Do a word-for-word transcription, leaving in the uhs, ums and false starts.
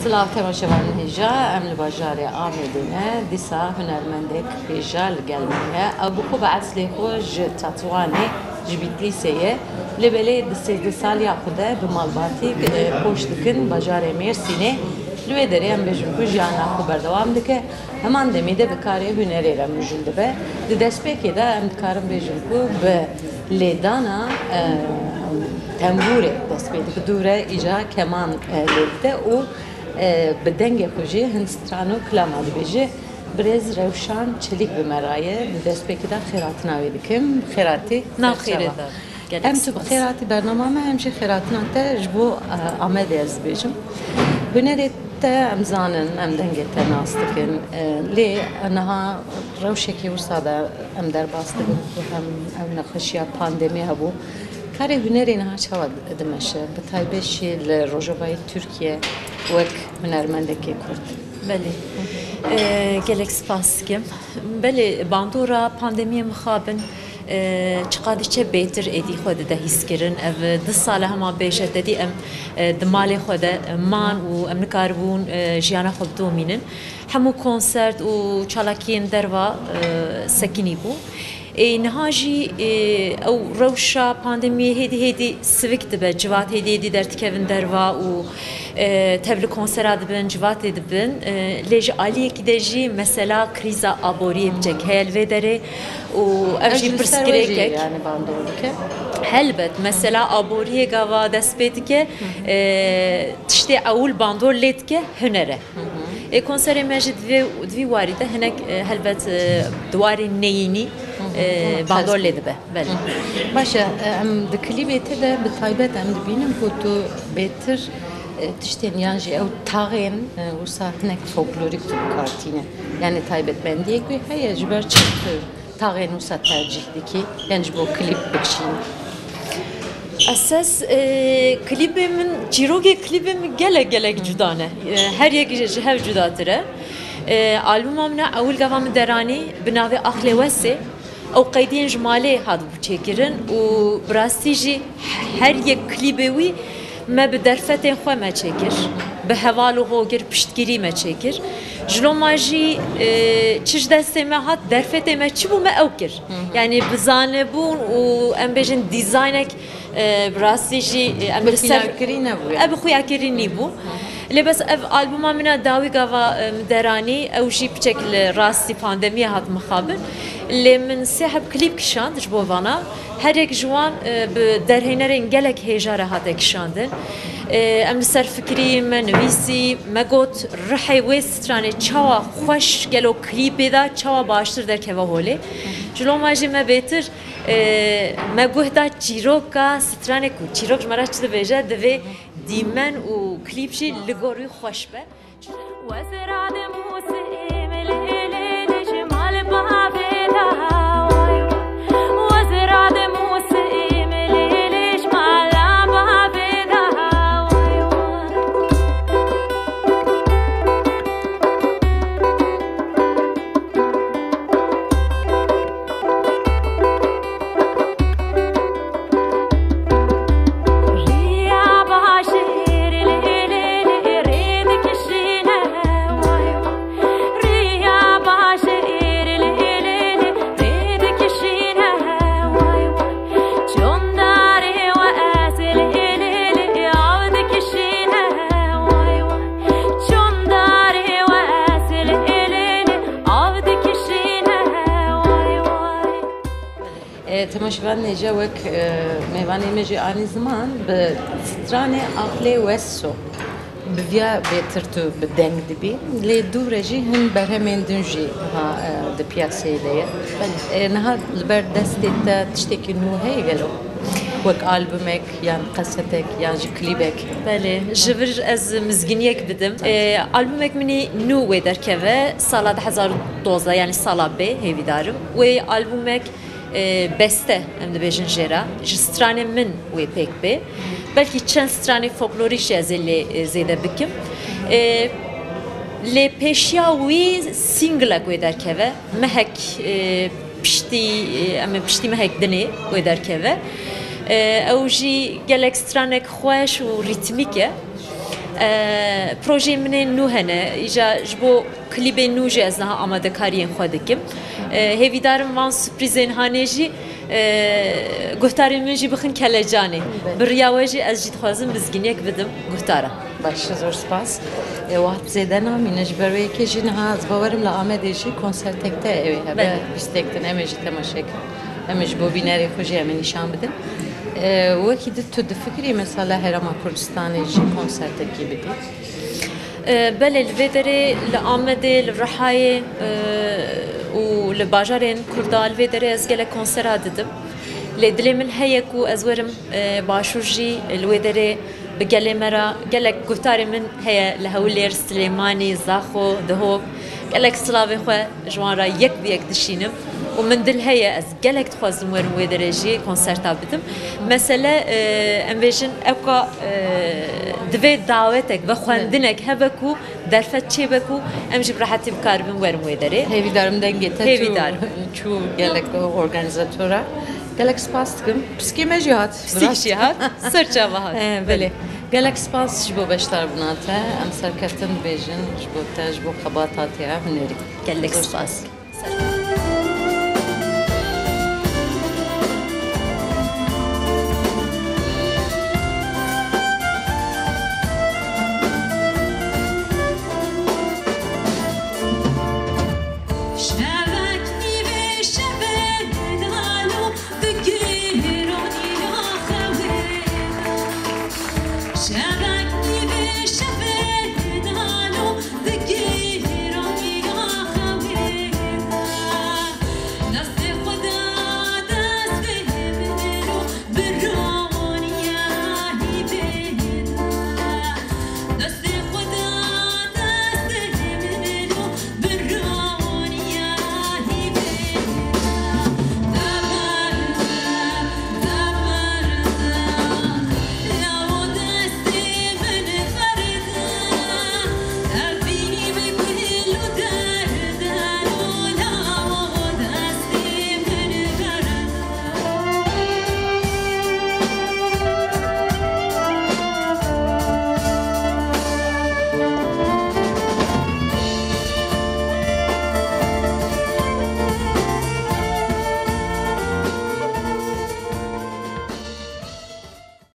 Silav temaşevanên hêja, em li bajarê Amêdê ne. Dîsa hunermendek hêja li gel me ye. Ew bi xwe bi eslê xwe ji Tetwanê, ji Bîtlîsê ye. Lê belê di sêzdeh saliya xwe de bi malbatî, e, koç dikin bajarê Mêrsînê. Li wê derê em bêjin ku jiyana xwe berdewam dike. Heman demê de bi karê hunerê re mijûl dibe. Di destpêkê de em dikarin bêjin ku bi lêdana, e, tembûrê dest pê dike. Dûre îca keman, e, lê dide û, e, bi dengê xwe jî hin stran û kilama dibêje. Birêz Rewşan Çelik bi me re ye. Di destpêkê de xêratina wê dikim. Xêratî. Nav xêrê de. Gelek Em tu bi spas. Xêratî bernama me, em jî xêratina te ji bo, e, Amedê ez dibêjim. Hunerê te em zanin, em dengê te nas dikin. E, lê niha rewşekê wisa de em derbas dibin ku hem ew nexweşiya pandemî hebû. Karê hunerê niha çawa dimeşe? Bi taybet jî li rojavayê Tirkiye wek hunermendekê Kurd. Belê. E, gelek spas dikim. Belê, bandora pandemiyê mixabin, e, çiqadî çe bêtir êdî xwe dide hîskirin. Ev du sal e hema bêje te dî em, e, di malê xwe de, e, man û em nikaribûn, e, jiyana xwe bidomînin. Hemû konsert û çalakiyên derva, e, sekinî bû. Ê, niha jî, ê, ew rewşa pandemiyê hêdî hêdî sivik dibe, civat hêdî hêdî derdikevin derva û, e, tev li konsera dibin, civatê dibin. E, lê ji aliyekî de jî mesela krîza aboriyê bi cek heye li vê derê û ev jî pirsgirêkek. Yani bandor dike. Helbet, mesela aboriyê gava dest pê dike, e, tiştê ewil bandor lê dike huner e. Ê, konserê me jî di vê, di vî warî de hinek, e, helbet, e, di warê neyînî, e, bandor lê dibe. Belê. Baş e, em di klîbê te de bi taybet em dibînin ku tu bêtir, e, tiştên yan jî ew taxên, e, wisa hinek folklorîk tu bi kar tîne. Yani taybetmendiyek wê heye ji ber çi tu taxên wisa tercîh dikî, yan ji bo klîp bikişînî? Esas, e, klîbê min, çîrokê klîbê min gelek, gelek cuda ne. E, her yek ji, ji hev cudatir e. E, albûma min a ewil gava min deranî bi navê Aqlê Wesê. Ew qeydiyên ji malê hatibû çêkirin û bi rastî jî her yek klîbê wî me bi derfetên xwe me çêkir. Bi heval û hogir piştgirî me çêkir. Ji loma jî, e, çi ji destê me hat, derfetê me çi bû me ew kir. Hı hı. Yani bi zanebûn û em bêjin dîzaynek, e, bi rastî jî, e, em bi li ser xuyakirin nebû yani. Ev bi xuyakirin nîbû. Hı hı. Lê bes ev albûma min a dawî gava, e, min deranî, ew jî piçek li rastî pandemiyê hat mixabin. Lê min sê heb klîp kişand ji bo vana. Her yek ji wan, e, bi derhênerên gelek hêja re hate kişandin. E, em li ser fikirî, me nivîsî, me got, rihê wê stranê çawa xweş gelo klîpê de çawa baştir derkeve holê. Ji loma jî me bêtir, e, me guh da çîroka stranê ku çîrok ji me re çi dibêje, divê dîmen û klîp jî li gor wî xweş be. Wezira de Musê Emel Elê de ji mal bavê da, way, way. Wezira de Musê Emel Elê ji mal bavê da, way, way. Riya baş êr lê lê lê rê dikişîne, way, way. Riya baş êr lê lê lê rê dikişîne, way, way. Çondarê we ez lê lê lê av dikişîne, way, way. Çondarê we ez lê lê lê av dikişîne, way, way. E, temaşevan nêce wek, e, mêvanê me jî anî ziman bi stranê Aqlê Weso. Bi viya bêtir tu bi deng dibî. Lê dû re jî hin berhemên din jî ha, e, di piyaseyê de ye. Belê. E, niha li ber destê te tiştekî nû heye gelo? Wek albûmek, yan kasetek, yan jî klîbek? Belê, ji vir ez mizgîniyek bidim. E, albûmek min î nû wê derkeve, sala du hezar û dozdeh, yani sala bê, hêvîdarim. Wê albûmek e, beste, em dibêjin jê re, ji stranê min wê pêk bê. Belkî çend stranê folklorîk jî ez ê lê, e, zêde bikim. E, lê pêşiya wî singlek wê derkeve. Mehek, e, piştî, e, em ê piştî mehek dinê wê derkeve. E, ew jî gelek stranek xweş û rîtmîk e. E, projeyên min ên nû hene. Îja ji bo klîbên nû jî ez niha amadekariyên xwe dikim. E, hêvîdarim van surprîzên hanê jî, e, guhdarên min jî bixin kelecanê. Bi riya we jî ez jî dixwazim lizgîniyek bidim guhtara. Baş, zor spas. E, wext zêde namîne, ji ber wê yekê jî niha ez bawerim li Amedê jî konsertek te ew ê hebe. Belê. Bîstek din em ê jî temaşe kirin. Em ê ji bo bînerê xwe jî em ê nîşan bidin. E, wekî di tu difikirî mesela Herêma Kurdistanê jî konsertekî bidî? E, belê, li vê derê, li Amedê, li Rihayê, e, û li bajarên Kurda li vê derê ez gelek konsera didim. Lê dilê min heye ku ez werim, e, başûr jî, li wê derê bi gelê me re gelek guhdarên min heye li Hewlêr, Silêmanî, Zaxo, Dihok. Gelek silavê xwe ji wan re yek bi yek dişînim û min dil heye ez gelek dixwazim werim wê derê jî konserta bidim. Mesele, e, em bêjin ewka, e, divê dawetek ve xwendinek hebe ku derfet çêbe ku em jî bi rehetî bikaribin werin wê derê. Hêvîdarim dengê te Hêvîdarim. Çû gelek organîzatora. Gelek spas dikim. Piskê me jî hat. Pisîk jî hat. Ser çava hat. He, belê. Gelek spas ji bo beşdarbûna te. Em serkeftin dibêjin ji bo te, ji bo xebata te ya hunerî. Gelek spas.